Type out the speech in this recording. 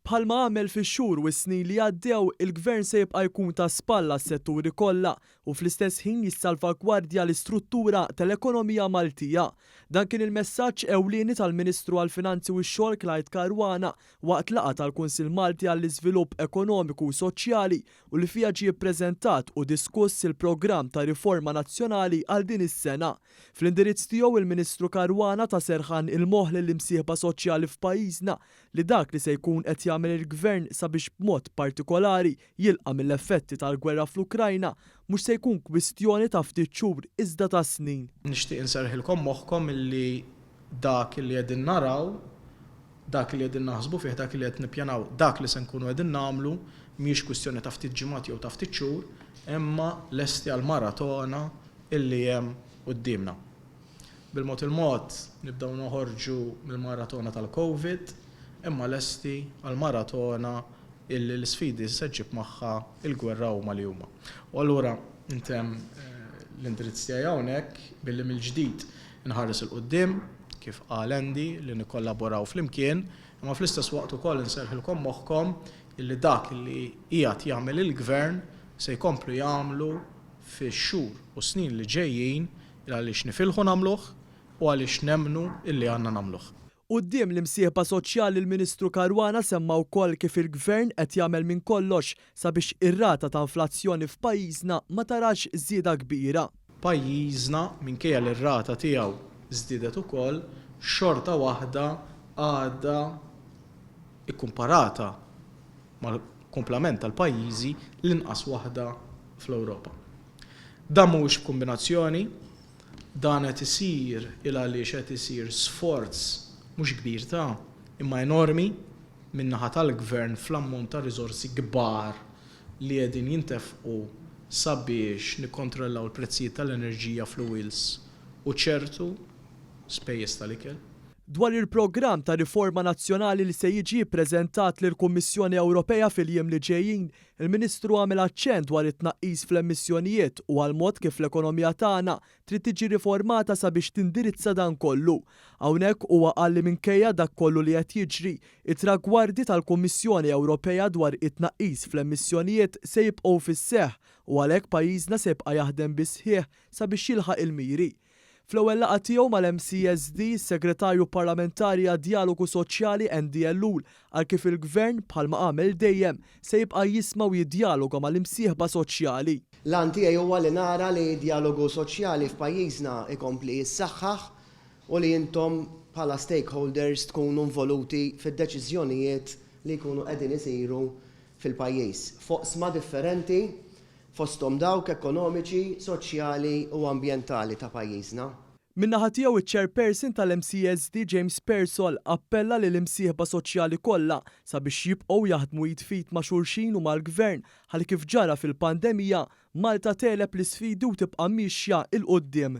Bħalma għamel fix-xhur u s-snin li għaddew, il-Gvern se jibqa' jkun ta' spalla għas-setturi kollha u fl-istess ħin jissalvagwardja l-istruttura tal-ekonomija Maltija. Dan kien il-messaġġ ewlieni tal-Ministru għall-Finanzi u x-Xogħol Clyde Caruana waqt laqgħa tal-Kunsill Malti għall-Iżvilupp Ekonomiku u Soċjali u li fiha ġie ppreżentat u diskuss il-programm ta' riforma nazzjonali għal din is-sena. Fl-indirizz tiegħu il-Ministru Caruana ta serħan il-moħħ lill-imsieħba soċjali f'pajjiżna li dak li se jkun qed jagħmel il-Gvern sabiex b'mod partikolari jilqa' mill-effetti tal-gwerra fl-Ukrajna mhux se jkun kwistjoni ta' ftit xhur iżda ta' snin. Nixtieq inserrħilkom moħħkom illi dak illi qegħdin naraw, dak illi qegħdin naħsbu fih, dak illi qed nippjanaw, dak li se nkunu qegħdin nagħmlu mhijiex kwistjoni ta' ftit ġimgħat jew ta' ftit xhur, imma lesti għall-maratona illi hemm quddiemna. Bil-mod il-mod nibdew noħorġu mill-maratona tal-Covid, imma lesti għall-maratona illi l-isfidi se ġġib magħha l-gwerra huma li huma. U allura ntemm l-indirizz tiegħi hawnhekk billi mill-ġdid inħares 'il quddiem, kif qal Andy, li nikkollaboraw flimkien, imma fl-istess waqt ukoll inserrħilkom moħħkom illi dak illi qiegħed jagħmel il-Gvern se jkomplu jagħmlu fix-xhur u s-snin li ġejjin il għaliex nifilħu nagħmluh u għaliex nemmnu illi għandna nagħmluh. Quddiem l-imsieħba soċjali l-Ministru Caruana semma wkoll kif il-Gvern qed jagħmel minn kollox sabiex ir-rata ta' inflazzjoni f'pajjiżna ma tarax żieda kbira. Pajjiżna, minkejja li r-rata tiegħu żdiedet ukoll, xorta waħda għadha ikkumparata mal-kumplament tal-pajjiżi l-inqas waħda fl-Ewropa. Dan mhuwiex b'kumbinazzjoni, dan qed isir il għaliex qed isir sforz mhux kbir ta' imma enormi min-naħa tal-Gvern fl-ammont ta' riżorsi kbar li qegħdin jintefqu sabiex nikkontrollaw il-prezzijiet tal-enerġija, fluwils u ċertu spejjeż tal-ikel. Dwar il-programm ta' riforma nazzjonali li se jiġi ppreżentat lill-Kummissjoni Ewropea fil-jiem li ġejjin, il-Ministru għamel aċċenn dwar it-tnaqqis fl-emissjonijiet u għall-mod kif l-ekonomija tagħna trid tiġi riformata sabiex tindirizza dan kollu. Hawnhekk huwa qal li minkejja dak kollu li qed jiġri, it-tragwardi tal-Kummissjoni Ewropea dwar it-tnaqqis fl-emissjonijiet se jibqgħu fis-seħħ u għalhekk pajjiżna se jibqa' jaħdem bis-sħiħ sabiex jilħaq il-miri. Fl-ewwel laqgħa tiegħu mal-MCESD, is-Segretarju Parlamentari għad-Djalogu Soċjali Andy Ellul qal kif il-Gvern, bħalma għamel dejjem, se jibqa' jisma' u jiddjaloga mal-imsieħba soċjali. L-għan tiegħi huwa li nara li d-djalogu soċjali f'pajjiżna jkompli jissaħħaħ u li intom bħala stakeholders tkunu involuti fid-deċiżjonijiet li jkunu qegħdin isiru fil-pajjiż f'oqsma differenti fosthom dawk ekonomiċi, soċjali u ambjentali ta' pajjiżna. Min-naħa tiegħu iċ-Chairperson tal-MCESD James Pearsall appella lill-imsieħba soċjali kollha sabiex jibqgħu jaħdmu id f'id ma' xulxin u mal-Gvern ħalli kif ġara fil-pandemija, Malta tegħleb l-isfidi u tibqa' miexja 'l quddiem.